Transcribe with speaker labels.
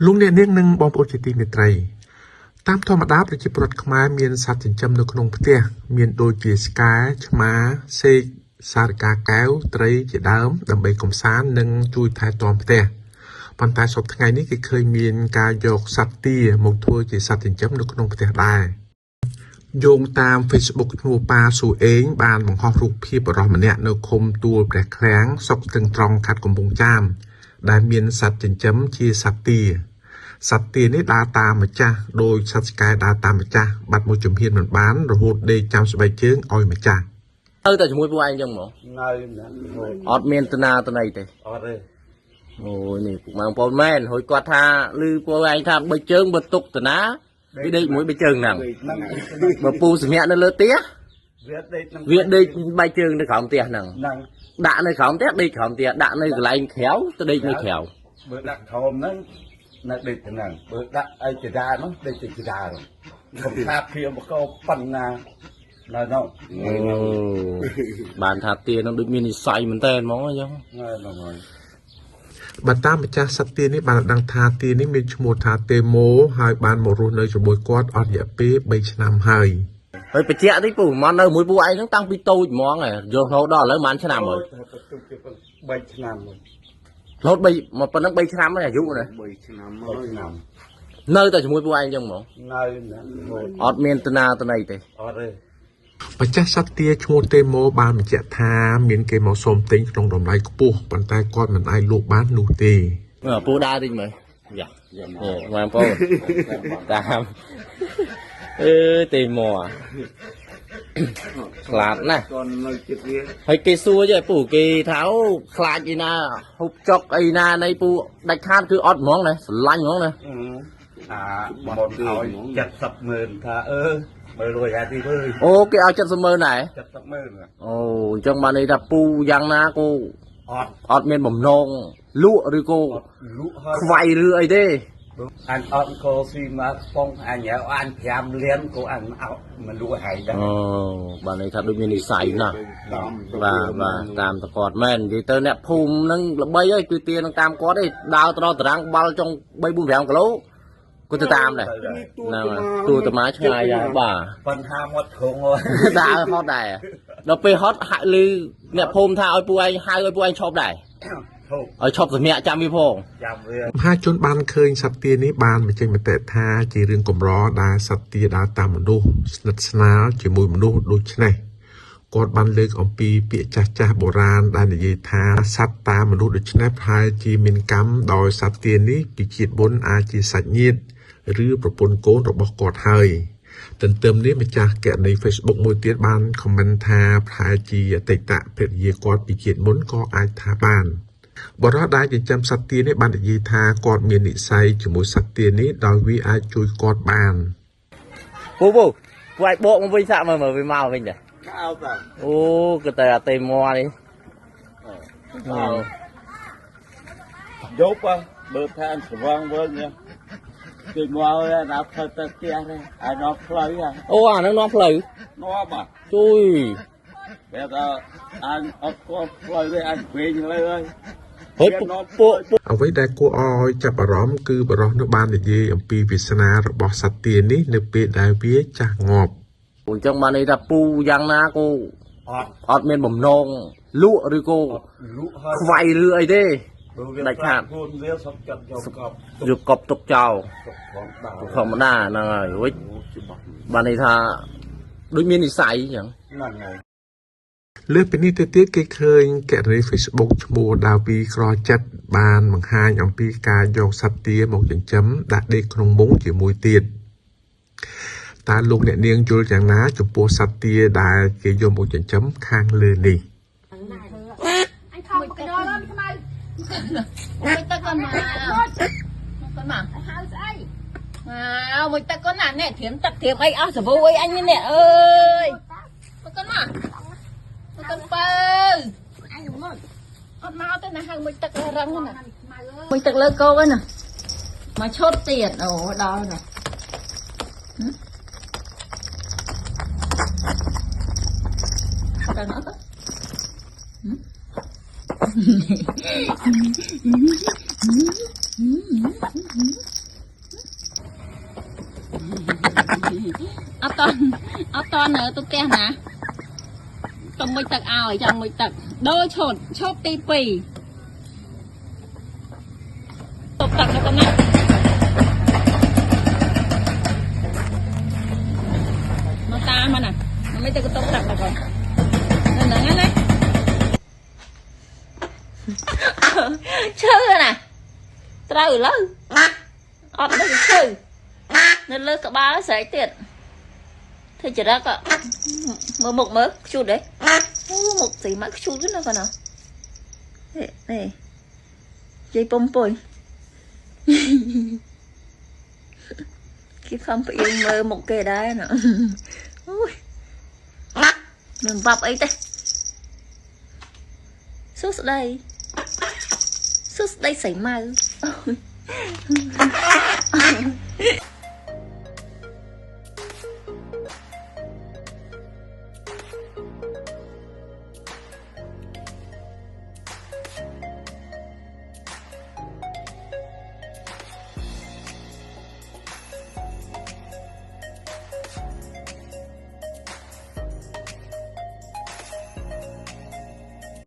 Speaker 1: លោកអ្នកនាងនិងបងប្អូនជាទីមេត្រី តាមធម្មតាប្រជាពលរដ្ឋខ្មែរមានសត្វចិញ្ចឹមនៅក្នុងផ្ទះមានដូចជាឆ្កែឆ្មាសេកសារិកាកែវត្រីជាដើមដើម្បីកម្សាន្តនិងជួយថែទាំផ្ទះប៉ុន្តែសព្វថ្ងៃនេះគេឃើញមានការយកសត្វទាមកធ្វើជាសត្វចិញ្ចឹមនៅក្នុងផ្ទះដែរយោងតាម Facebook ឈ្មោះប៉ាស៊ូអេងបានបង្ហោះរូបភាពបរិសម្នាក់នៅឃុំទួលព្រះឃ្លាំងស្រុកស្ទឹងត្រង់ខេត្តកំពង់ចាមដែលមានសត្វចិញ្ចឹមជាសត្វទា សត្វទានេះដើរតាមម្ចាស់ដោយសត្វឆ្កែដើរតាមម្ចាស់បាត់មួយជំហានមិនបានរហូតដេកចាំស្បែកជើងឲ្យម្ចាស់
Speaker 2: ទៅតែជាមួយពួកឯងចឹងហ្មង
Speaker 3: នៅហ្នឹងរហូត
Speaker 2: អត់មានតនាតន័យទេ
Speaker 3: អត់ទេ
Speaker 2: អូយនេះពុកម៉ែបងប្អូនមែនហើយគាត់ថាឮពួកឯងថាបីជើងបើទុកតនាវាដេកមួយបីជើងហ្នឹង
Speaker 3: ហ្នឹង
Speaker 2: បើពូសម្ញាក់នៅលើផ្ទះ
Speaker 3: វាដេកហ្នឹង
Speaker 2: វាដេកបីជើងនៅក្រោមផ្ទះហ្នឹង
Speaker 3: ហ្នឹង
Speaker 2: ដាក់នៅក្រោមផ្ទះដេកក្រោមផ្ទះដាក់នៅកន្លែងក្រៅទៅដេកនៅក្រៅ
Speaker 3: បើដាក់ធំហ្នឹងនៅដេកទៅហ្នឹងបើដាក់អីចដានោះដេកទៅចដានោះខ្ញុំថាព្រាមកោប៉ុណ្ណានៅនោះ
Speaker 2: អូបានថាទានឹងដូចមាននិស័យមែនតើហ្មងអញ្ចឹង
Speaker 3: នៅហ្នឹងហើយ
Speaker 1: បើតាមម្ចាស់សត្វទានេះបានដឹងថាទានេះមានឈ្មោះថាតេម៉ូហើយបានមករស់នៅជាមួយគាត់អស់រយៈពេល3ឆ្នាំហើយ
Speaker 2: ហើយបញ្ជាក់តិចពូមកនៅមួយពួកឯងហ្នឹងតាំងពីតូចហ្មងហ៎យករហូតដល់ឥឡូវប៉ុន្មានឆ្នាំហើយ
Speaker 3: តែបន្ទុកទៅ3ឆ្នាំហើយ
Speaker 2: រហូត3មកប៉ុណ្ណឹង3ឆ្នាំហើយអាយុណា
Speaker 4: 3ឆ្នាំ
Speaker 3: 3
Speaker 4: ហើយ
Speaker 3: ឆ្នាំ
Speaker 2: នៅតែជាមួយពួកឯងអញ្ចឹងហ្មង
Speaker 3: នៅហ្នឹងរហូត
Speaker 2: អត់មានតនាតន័យទេ
Speaker 3: អត់ទេ
Speaker 1: ម្ចាស់សត្វទាឈ្មោះតេម៉ូបានបញ្ជាក់ថាមានគេមកសុំទិញក្នុងតម្លៃខ្ពស់ប៉ុន្តែគាត់មិនអាចលក់បាននោះទេ
Speaker 2: មើលពូដើរតិចមើលយ៉ាអូបងប្អូនតាមអឺទេមួខ្លាចណាស់
Speaker 4: គាត់នៅចិត្តវា
Speaker 2: ហើយគេសួរចេះពូគេថាអូខ្លាចអីណាហូបចុកអីណានៃពូដាច់ខាតគឺអត់ហ្មងណាស្រឡាញ់ហ្មងណា
Speaker 3: អាមុនឲ្យ70ម៉ឺនថាអឺមើលលួយអាទីវើយ
Speaker 2: អូគេឲ្យ70ម៉ឺនដែរ
Speaker 3: 70ម៉ឺន
Speaker 2: អូអញ្ចឹងបានន័យថាពូយ៉ាងណាក៏
Speaker 3: អត់
Speaker 2: អត់មានបំណងលក់ឬក៏
Speaker 3: អត់លក់ហើយ
Speaker 2: ខ្វាយឬអីទេ
Speaker 3: អញអត់កោស៊ីមកប៉ុងអញអញ5លានក៏អញអត់មិនលក់ហើយដែរ
Speaker 2: អូបានន័យថាដូចមាននិស័យណាស់
Speaker 4: តាម
Speaker 2: បាទបាទតាមតគាត់មែននិយាយទៅអ្នកភូមិហ្នឹងល្បីហើយគឺទានឹងតាមគាត់ឯងដើរទៅដល់តារាងបាល់ចុង3 4 5គីឡូគាត់ទៅតាមដែរហ្នឹងហើយទួតមាឆ្ងាយដែរបាទ
Speaker 3: បញ្ហាមាត់ធងហើយ
Speaker 2: ដើរហត់ដែរដល់ពេលហត់ហាក់ឮអ្នកភូមិថាឲ្យពួកឯងហៅឲ្យពួកឯងឈប់ដែរ
Speaker 3: ធូប
Speaker 2: ឲ្យឈប់សម្ញាក់ចាំវាផង
Speaker 3: ចាំវា
Speaker 1: មហាជនបានឃើញសត្វទានេះបានបញ្ចេញមតិថាជារឿងកម្រដែលសត្វទាដើរតាមមនុស្សស្និទ្ធស្នាលជាមួយមនុស្សដូច្នេះគាត់បានលើកអំពីពាក្យចាស់ចាស់ៗបុរាណដែលនិយាយថាសត្វតាមមនុស្សដូច្នេះប្រហែលជាមានកម្មដោយសត្វទានេះពីជាតិបុណ្យអាចជាសាច់ញាតិឬប្រពន្ធកូនរបស់គាត់ហើយទន្ទឹមនេះម្ចាស់គណនី Facebook មួយទៀតបានខមមិនថាប្រហែលជាអតីតភរិយាគាត់ពីជាតិមុនក៏អាចថាបាន បរិះដែលចិញ្ចឹមសត្វទានេះបាននិយាយថាគាត់មាននិស្ស័យជាមួយសត្វទានេះដោយវាអាចជួយគាត់បាន
Speaker 2: ពូពូពួកឯងបកមកវិញសាក់មើលមើលវាមកវិញដែរ
Speaker 3: កៅតា
Speaker 2: អូគឺតែអាតេមួនេះអូ
Speaker 3: យប់បើថាអញស្វងវិញគេមកដល់ផ្លូវទៅផ្ទះទេអានផ្លូវ
Speaker 2: អូអាហ្នឹងនាំផ្លូវ
Speaker 3: នាំอ่ะ
Speaker 2: ជួយ
Speaker 3: បែរថាអញអត់ស្គាល់ផ្លូវទេអញវិញលើហើយ
Speaker 2: ហើយពួកពួក
Speaker 1: អ្វីដែលគួរឲ្យចាប់អារម្មណ៍គឺបរិះនោះបាននិយាយអំពីវាសនារបស់សត្វទានេះនៅពេលដែលវាចាស់ងាប់
Speaker 2: អញ្ចឹងបានន័យថាពូយ៉ាងណាក៏
Speaker 3: អត់
Speaker 2: អត់មានបំណងលក់ឬក៏
Speaker 3: អត់លក់ហើយ
Speaker 2: ខ្វាយឬអីទេ
Speaker 3: បើវា
Speaker 2: ដាច់ខាត
Speaker 3: ខ្លួនវាសុខចិត្តយកកប់
Speaker 2: យកកប់ទុកចោល
Speaker 3: ទុកផងដើ
Speaker 2: ធម្មតាហ្នឹងហើយរួច
Speaker 4: ច្បាស់
Speaker 2: បានន័យថាដូចមាននិស័យអញ្ចឹង
Speaker 3: ហ្នឹងហើយ
Speaker 1: លើសពីនេះទៅទៀតគេឃើញគណនី Facebook ឈ្មោះដាវីក្រចិត្តបានបង្ហាញអំពីការយកសត្វទាមកចិញ្ចឹមដាក់ដេកក្នុងមុងជាមួយទៀតតើលោកអ្នកនាងយល់យ៉ាងណាចំពោះសត្វទាដែលគេយកមកចិញ្ចឹមខាងលើនេះ
Speaker 5: អញថោកកដល់ខ្មៅ
Speaker 6: មួយទឹកកូនមកកូនមក
Speaker 5: ហៅស្អី
Speaker 6: មកមួយទឹកកូនណានេះត្រៀមទឹកត្រៀមអីអស់សាប៊ូអីអញនេះអើយមកកូនមកមកកូនពៅ
Speaker 5: អញមក
Speaker 6: អត់មកទេណាហៅមួយទឹករឹងណា
Speaker 5: ខ្មៅអើយ
Speaker 6: មួយទឹកលើគោហ្នឹងណាមកឈុតទៀតអូដល់ណាដល់អត់ អត់តន់អត់តន់នៅទៅផ្ទះណាទៅមុជទឹកឲ្យចាំមុជទឹកដូរឈុតឈប់ទី2តបទឹកនៅកូនណាមកតាមមកណាមកមិនទៅក៏តបទឹកដល់កូននៅហ្នឹងណាឈើណាត្រូវឥឡូវអត់ដឹងឈើនៅលើក្បាលស្រែកទៀតធ្វើចរិតមើលមុខមើលខ្ជូតទេអូមុខស្រីមកខ្ជូតណាកូនណានេះនេះនិយាយពុំពុយគេខំផ្អៀងមើលមុខគេដែរណាអូយមិនបាប់អីទេសួស្តីសួស្តីស្រីម៉ៅ។